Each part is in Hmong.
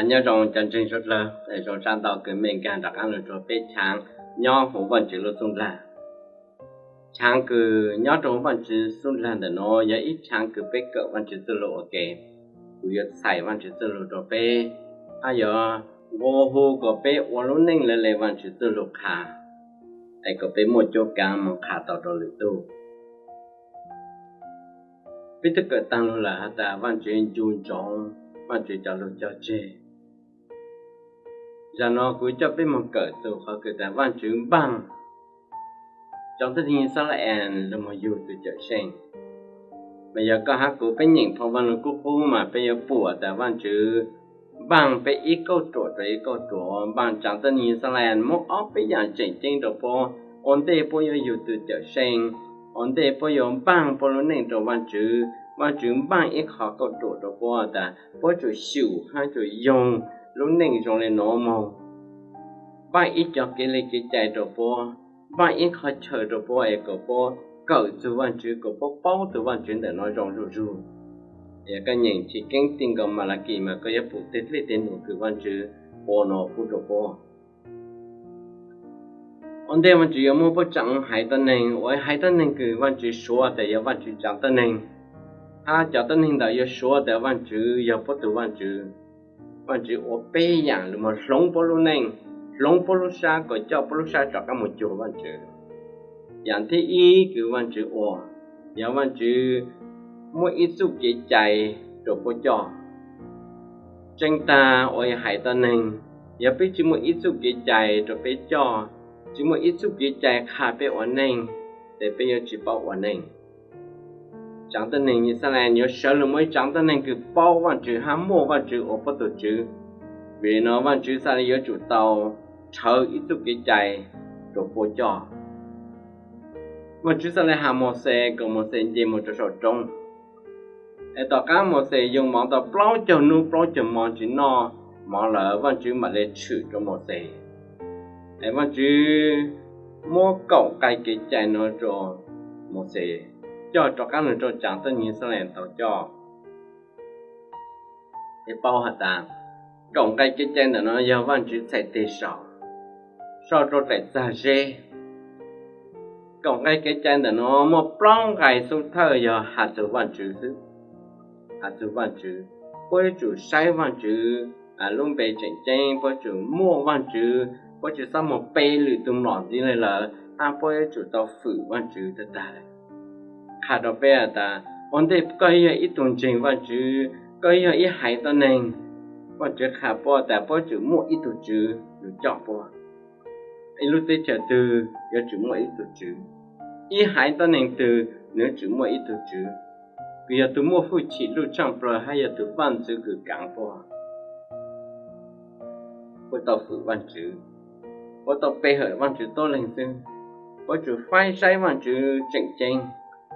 Nyob zoo cov ntseeg sawv dlawg, zoo sab ntau kws mej nkaag rov qaab lug rua peb chaav nyob huv Vaajtswv lub xub ndlag. Chaav kws nyob rua huv Vaajtswv xub ndlag ntawm nuav yog ib chaav kws peb kawm Vaajtswv txuj lug ua ke, kws yuav txhais Vaajtswv txuj lug rua peb, hab yuav nqua hu kom peb ua lub neej le le Vaajtswv txuj lug qha, es kom peb muaj cuab kaav moog qha tau rua lwm tug. Peb twb kawm taag lug lawm has tas Vaajtswv ncu ntsoov Vaajtswv cov lug cog tseg. Zag nuav kuv coj peb moog kawm txug qhov kws tas Vaajtswv npaaj cov tib neeg Yixalayees lug moog yug tug Cawmseej. Mas yog koj hab kuv peb nyeem phau Vaaj Lug Kub Qub mas peb yuav pum tas Vaajtswv npaaj peb ib kauj ruam rua ib kauj ruam, npaaj tsaav tib neeg Yixalayees muab ob peb yaam tseem ceeb rua puab. Ua ntej puab yuav yug tug Cawmseej, ua ntej puab yuav npaaj puab lub neej rua Vaajtswv, Vaajtswv npaaj ib qho kauj ruam rua puab tas puab tsum xyum hab tsum yoog lub neej zoo le nuav moog. Npaaj ib co kev le kev cai rua puab, npaaj ib qho chaw rua puab es kom puab kawm txug Vaajtswv, kom puab paub tug Vaajtswv ntawm nuav zoo zuj zug. Yog koj nyeem Chiv Keeb txij nkaus Malakis mas koj yuav pum teg dlej teg num kws Vaajtswv ua nuav pub rua puab. Ua ntej Vaajtswv yuav muab puab tsaa haiv tuab neeg, ua haiv tuab neeg kws Vaajtswv suav tas yog Vaajtswv tsaa tuab neeg, hab cov tuab neeg ntawd yuav suav tas Vaajtswv yog puab tug Vaajtswv. Vaajtswv ua peb yaam lug moog hloov puab lub neej, hloov puab lub sab kom coj puab lub sab rov qaab moog cuag Vaajtswv. Yaam thib ib kws Vaajtswv ua, yog Vaajtswv muab ib txuj kev cai rua puab coj. Tseeb tag ua haiv tuab neeg, yog peb tsi muaj ib txuj kev cai rua peb coj, tsi muaj ib txuj kev cai qha peb ua neej, tes peb yuav tsi paub ua neej. Tsaav tuab neeg Yixalayees yuav sawv lug muaj ib tsaav tuab neeg kws paub Vaajtswv hab muaj Vaajtswv ua puab tug Tswv. Vim nuav Vaajtswv xaav le yuav tsum tau rhawv ib txuj kev cai rua puab coj. Vaajtswv xaav le has Mauxes kom Mauxes nce moog rua saum roob. Es tom qaab Mauxes yoo mov tau plaub caug nub plaub caug mo tsi noj mov lawm, Vaajtswv maam le tshwm rua Mauxes. Es Vaajtswv muab kaum nqai kev cai nuav rua Mauxes coj rov qaab lug rua tsaav tuab neeg Yixalayees tau coj. Es paub has tas kaum nqai kev cai ntawm nuav yog Vaajtswv txhais teg sau, sau rua daim txag zeb. Kaum nqai kev cai ntawm nuav muaj plaub nqai xub thawj yog has txug Vaajtswv xwb, has txug Vaajtswv. Puab yuav tsum saib Vaajtswv lub npe tseem ceeb, puab yuav tsum muaj Vaajtswv, puab tsi xob moog pe lwm tug mlom ntxiv le lawm, hab puab yuav tsum tau fwm Vaajtswv tag tag le. Qha rua peb has tas ua ntej koj yog ib tug ntseeg Vaajtswv, koj yog ib haiv tuab neeg, Vaajtswv qha puab tas puab yuav tsum muaj ib tug Tswv lug coj puab. Ib lub teb chaws twg yuav tsum muaj ib tug Tswv, ib haiv tuab neeg twg nws yuav tsum muaj ib tug Tswv, kws yog tug muaj hwj chim luj tshaaj plawg hab yog tug vaaj ntxwv kws kaav puab. Puab tau fwm Vaajtswv, puab tau pe hawm Vaajtswv tuab leeg xwb. Puab yuav tsum faib saib Vaajtswv tseem ceeb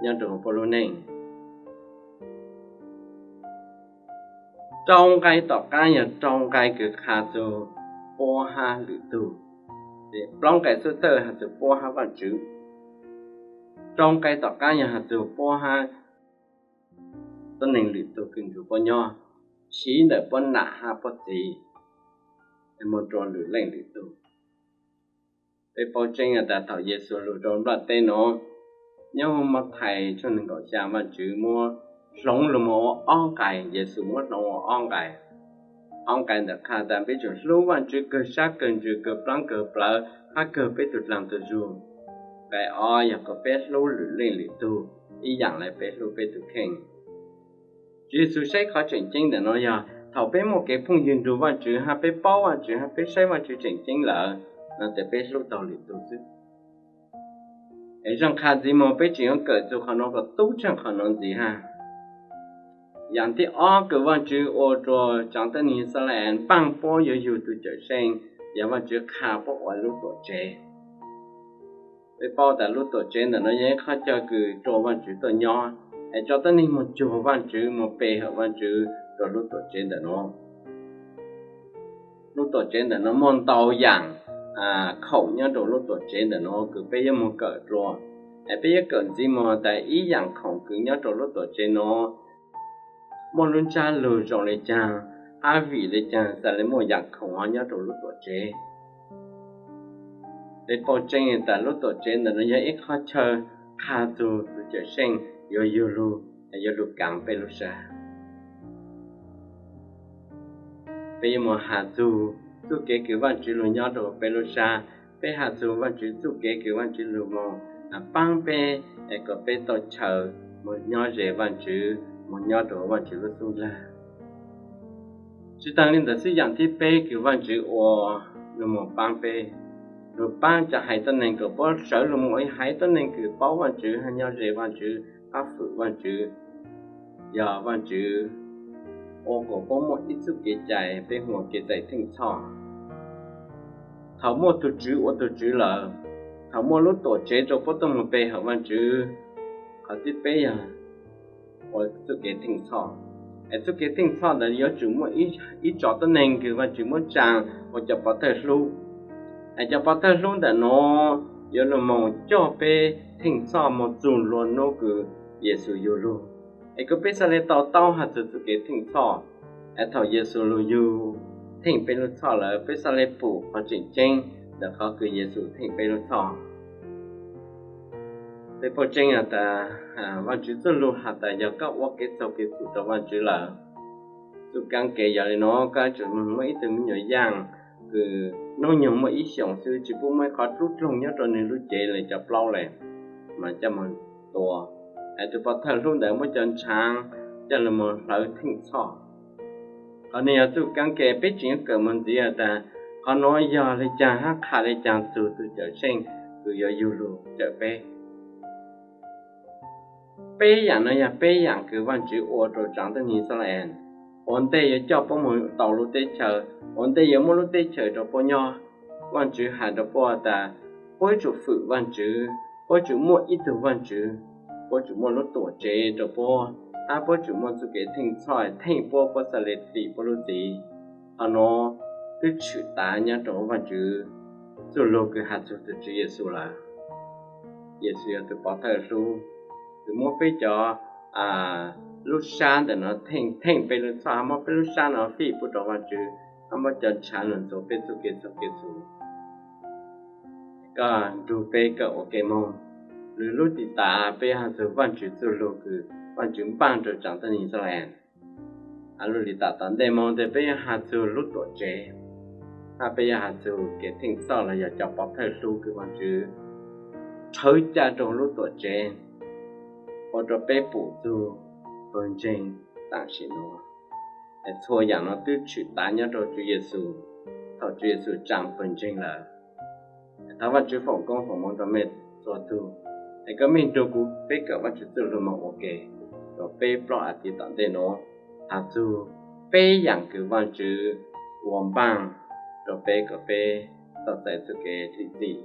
nyob rua puab lub neej. Rau nqai tom qaab yog rau nqai kws qha txug puab hab lwm tug. Plaub nqai xub thawj has txug puab hab Vaajtswv. Rau nqai tom qaab yog has txug puab hab tuab neeg lwm tug kws nrug puab nyob, siv ntawm puab nam hab puab txiv moog rua lwm leej lwm tug. Peb paub tseeb tas thaum Yexus lug rua nplaj teb nuav, nyob huv Mathais tshooj neeg nkaum xyaa, Vaajtswv muab hloov lug moog ua ob nqai, Yexus muab hloov ua ob nqai. Ob nqai ntawm qha tas peb tsum hlub Vaajtswv kawg sab kawg ntsws kawg plaab kawg plawv hab kawg peb tug dlaag tug zug. Nqai ob yog kom peb hlub lwm leej lwm tug ib yaam le peb hlub peb tug kheej. Tswv Yexus saib qhov tseem ceeb ntawm nuav yog thaum peb muaj kev phooj ywg nrug Vaajtswv hab peb paub Vaajtswv hab peb saib Vaajtswv tseem ceeb lawm no tes peb hlub tau lwm tug xwb. Es zaj qha ntxiv moog peb tseem yuav kawm txug qhov nuav kom tub tsheej qhov nuav ntxiv hab. Yaam thib ob kws Vaajtswv ua rua tsaav tuab neeg Yixalayees npaaj puab yuav yug tug Cawmseej, yog Vaajtswv qha puab ua lub tuam tsev. Peb paub tas lub tuam tsev ntawm nuav yog ib qhov chaw kws rua Vaajtswv tuaj nyob, es tso tuab neeg moog cuag Vaajtswv, moog pe hawm Vaajtswv rua lub tuam tsev ntawm nuav. Lub tuam tsev ntawm nuav muaj ntau yaam khoom nyob rua lub tuam tsev ntawm nuav kws peb yuav moog kawm dlua. Es peb yuav kawm ntxiv mus tas ib yaam khoom kws nyob rau lub tuam tsev no muaj lub ntsab lug zoo le caag, hab vim le caag xaav le muaj yaam khoom ho nyob rau lub tuam tsev. Peb paub tseeb tas lub tuam tsev ntawm no yog ib qhov chaw qha txug tus Cawm Seej yuav yug lug, yuav lug kaav peb lub sab. Peb yuav mus has txug txuj kev kws Vaajtswv lug nyob rau peb lub sab. Peb has txug Vaajtswv txuj kev kws Vaajtswv lug moog paab peb, es kom peb tau chaw moog nyob ze Vaajtswv, moog nyob rau Vaajtswv lub xub ntiag. Tsi taag le ntawd xwb, yaam thib peb kws Vaajtswv ua lug moog paab peb, lug paab cov haiv tuab neeg kom puab sawv lug moog ua haiv tuab neeg kws paub Vaajtswv hab nyob ze Vaajtswv hab fwm Vaajtswv. Yog Vaajtswv ua kom puab muaj ib txuj kev cai peb hu ua kev txais theej txhoj. Thaus muaj tug Tswv ua tug Tswv lawm, thaus muaj lub tuam tsev rau puab tuaj moog pe hawm Vaajtswv. Qhov thib peb yog ua txuj kev theej txhoj. Es txuj kev theej txhoj ntawd yuav tsum muaj ib tsob tuab neeg kws Vaajtswv muab tsaa ua cov pov thawj hlub. Es cov pov thawj hlub ntawm no yuav lug moog coj peb theej txhoj moog txug lug nub kws Yexus yug lug, es kom peb xaav le tau taub has txug txuj kev theej txhoj. Es thaus Yexus lug yug theej peb lub txhoj lawm, peb xaav le pum qhov tseem ceeb ntawm qhov kws Yexus theej peb lub txhoj. Peb paub tseeb tas Vaajtswv txuj lug has tas yog koj ua kev txaug kev txhum rau Vaajtswv lawm, txuj kaab ke yog le nuav, koj yuav tsum muaj ib tug me nyuam yaaj kws nub nyoog muaj ib xyoos xwb, tsi pub muaj ib qhov dlub dloog nyob rau nwg lub cev le cov plaub le, mas coj moog tua. Es tug pov thawj hlub ntawd muab cov ntshaav coj lug moog hlawv theej txhoj. Qhov nuav yog txuj kaab ke, peb tseem yuav kawm moog ntxiv tas qhov nuav yog le caag hab qha le caag txug tug Cawm Seej kws yuav yug lug cawm peb. Peb yaam no yog peb yaam kws Vaajtswv ua rau tsaav tuab neeg Yixalayees, ua ntej yuav coj puab moog tau lub teb chaws, ua ntej yuav muab lub teb chaws rau puab nyob. Vaajtswv has rau puab tas puab yuav tsum fwm Vaajtswv, puab yuav tsum muaj ib tug Vaajtswv, puab yuav tsum muaj lub tuam tsev rau puab, hab puab yuav tsum muaj txuj kev theej txhoj theej puab, puab xaav le tim puab lub txiv. Qhov nuav twb tshwm tav nyob rau Vaajtswv txuj lug kws has txug tug Tswv Yexus lawm. Yexus yog tug pov thawj hlub kws muab peb cov lub sab ntawm no theej theej peb lub txhoj, hab muab peb lub sab no fij pub rau Vaajtswv, hab muab cov ntshaav lug ntxuav peb txuj kev txaug kev txhum. Koj nrug peb kawm ua ke moog. Lwm lub tiv tav peb has txug Vaajtswv txuj lug kws Vaajtswv npaaj rau tsaav tuab neeg Yixalayees. Lub lim taam tom ntej moog tes peb yuav has txug lub tuam tsev, hab peb yuav has txug kev theej txhoj los yog cov pov thawj hlub kws Vaajtswv rhawv caj rau lub tuam tsev, ua rau peb pum txug pawg ntseeg taam sim nuav. Es txhua yaam no twb tshwm tav nyob rau Tswv Yexus, thaus Tswv Yexus tsaa pawg ntseeg lawm. Es thov Vaajtswv foom koob foom moov rau mej txhua tug. Es koj mej nrug kuv peb kawm Vaajtswv txuj lug moog ua ke rua peb plaub as thiv tom ntej nuav, has txug peb yaam kws Vaajtswv ua npaaj rua peb kom peb tau txais txuj kev lim txim.